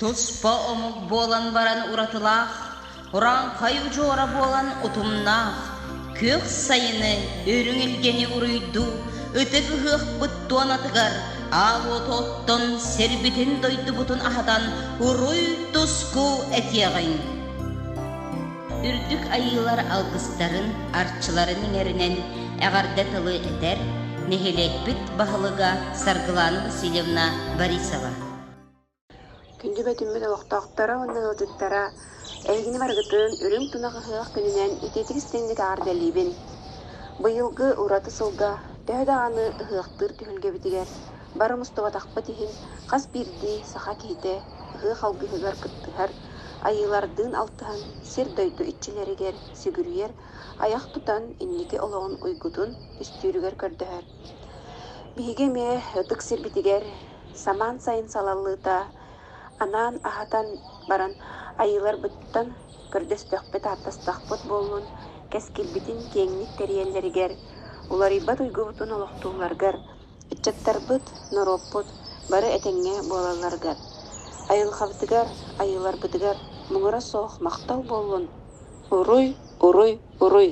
Туспа омук буолан баран уратылаах, урааҥхай удьуора буолан утумнаах, күөх сайыны, үрүҥ илгэни уруйдуу, ытык ыһыахпыт туонатыгар аал уоту оттон сирбитин-дойдубутун аһатан уруй-туску этиэҕиҥ! Үрдүк айыылар алгыстарын, арчыларын иҥэринэн эҕэрдэ тылы этэр нэһилиэкпит баһылыга Саргылана Васильевна Борисова. Күндү бөтүммүт олохтоохторо уонна ыалдьыттара, эһигини барыгытын үрүҥ тунах ыһыах күнүнэн итиитик истиҥник эҕэрдэлиибин! Быйылгы ураты сылга төһө даҕаны ыһыахтыыр түһүлгэбитигэр бары мустубатахпыт иһин хас биирдии саха киһитэ ыһыах алгыһыгар кыттыһар, айыылардыын алтыһан сир-дойду иччилэригэр сүгүрүйэр, айах тутан инники олоҕун уйгутун түстүүрүгэр көрдөһөр. Биһиги эмиэ ытык сирбитигэр самаан сайын салаллыыта анаан аһатан баран айыыларбыттан көрдөстөхпүт-ааттастахпыт буоллун, кэскилбитин киэҥник тэрийэллэригэр, уларыйбат уйгубутун олохтуулларыгар, ыччаттарбыт, норуоппут бары этэҥҥэ буолалларыгар, айылҕабытыгар, айыыларбытыгар муҥура суох махтал буоллун! Уруй, уруй, уруй!